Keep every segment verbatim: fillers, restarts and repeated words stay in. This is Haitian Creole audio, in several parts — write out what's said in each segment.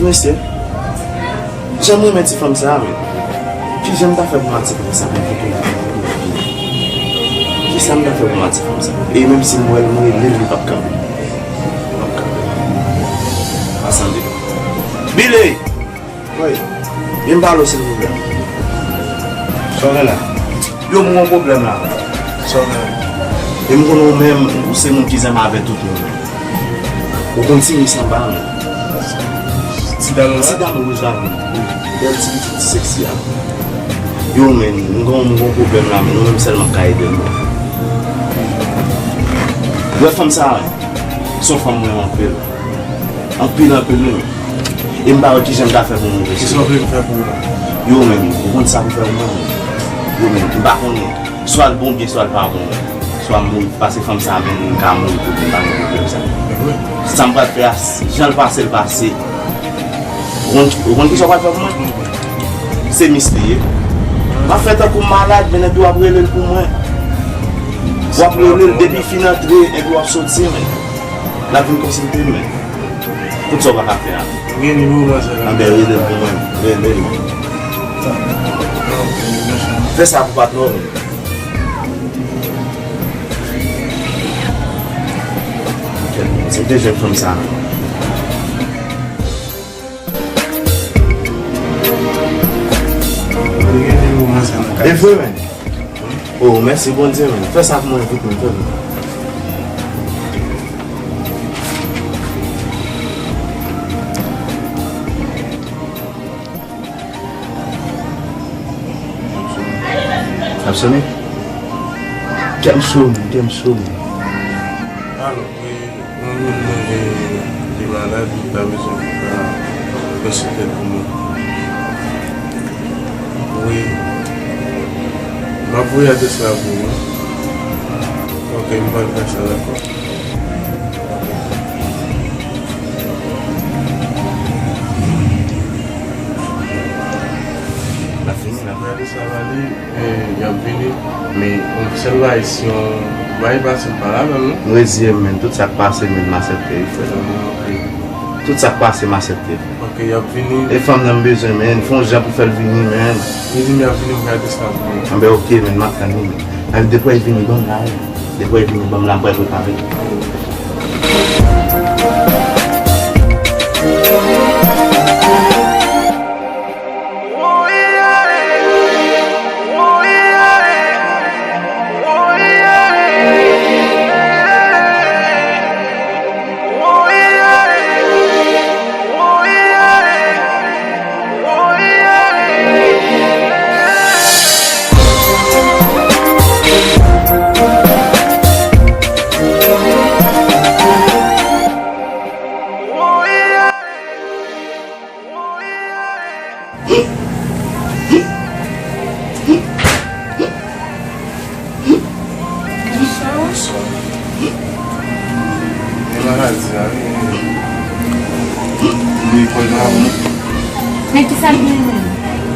Mesye, jan m renmen ti fanm sa a, men. Kijan m ta fè pou m atire sa pou kote l? Kisa m ta fè pou m atire fanm sa a? E menm si m wè l, m rele l, li p ap kanpe. Li p ap kanpe. Asande. Billy! Wi. Vin pale w, silvouplè. Sa w gen la? Yo, m gen yon pwoblèm la. Sa w gen la? E m konnen w menm, ou se moun ki zanmi avèk tout moun. Ou konn ti mis anba a, men. Ti dam la? Ti dam wouj la, men. Bèl ti pitit, ti seksi a. Yo, men, m gen, m gen yon pwoblèm la, men ou menm sèlman k ka ede m. Ou wè fanm sa a, se yon fanm mwen renmen anpil. Anpil, anpil, wi. E m pa wè kijan m ta fè pou m rive. Kisa w vle m fè pou ou la? Yo, men, ou konn sa pou fè pou mwen, men. Yo, men, m pa konnen. Swa l bon byen, swa l pa bon. Swa m mouri, paske fanm sa a menm, m ka mouri pou li, m pa gen pwoblèm sa. Sa m pral fè a, jan l pase, l pase. Ou konn, ou konn kisa w pral fè pou mwen? Se mis li ye. M ap fè tankou m malad, men epi w ap rele l pou mwen. W ap rele l depi fin antre, epi w ap soti, men. L ap vin konsilte m, men. Tout sa w pa ka fè a. Gen nimewo manzè la. Anben, rele l pou mwen. Rele l. Fè sa pou patnè w. Se te jèn fanm sa. Gen nimewo manzè la. E vre, men. Oh, mèsi Bondye, men. Fè sa pou mwen vit, men, fè vit. Ap sone? Kè m cho, men, kè m cho, men. Alo, wi. Yon moun mwen gen, li malad, li ta bezwen pou ka konsilte l pou mwen. Wi. M ap voye adrès la pou ou. Ok, m pral fè sa, dakò. Ok. L ap vini la. Gade sa va li. E, y ap vini, men yon sèl bagay, si yon bagay pase, m pa la menm, non. M reziye m, men tout sa k pase, men m aksepte l, frè. Ah, ok. Tout sa k pase, m aksepte l. Ok, y ap vini. E fanm nan m bezwen, men, fè yon jan pou fè l vini, men. Li di m y ap vini, m gade sa pou ou. Anben, ok, men, m ap tann li, men. Anben, depi w vini, ban m la, wi. Depi w vini, ban m la, m pral prepare. Bonswa. E maladi a, wi. Li konn la, wi. Men kisa l gen menm?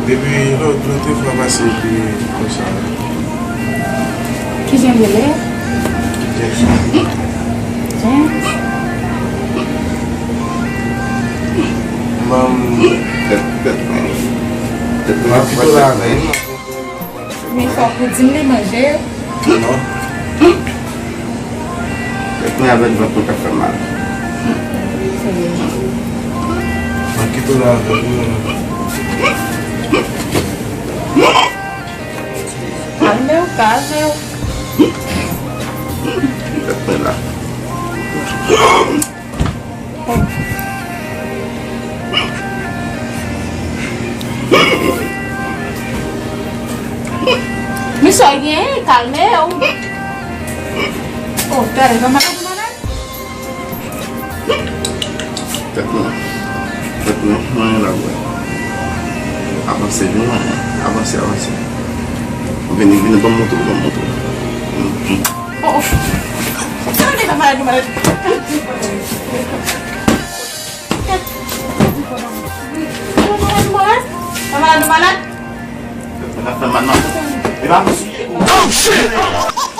Depi lòt, lòt fwa pase, li konsa. Kijan l rele? James. James? Manm. Tèt, tèt mwen. Tèt mwen. M ap kite w la, men. Men fòk ou di m li manje. Non. Tèt mwen avèk vant mwen k ap fè mal. M ap kite w la avèk ou. Kalme w, kalme w. Tèt mwen la. Misye genyen, kalme w. Oh, père, pa malad, malad. Tèt mwen. Tèt mwen, mwen la, wè. Avanse, vini, avanse, avanse. Vini, vini, ban m montre w, ban m montre w. Oh, oh. Tande, pa malad, malad. Malad, malad. Pa malad, malad. Tèt mwen ap fè mal, non. E pa pou souye. Oh, shit!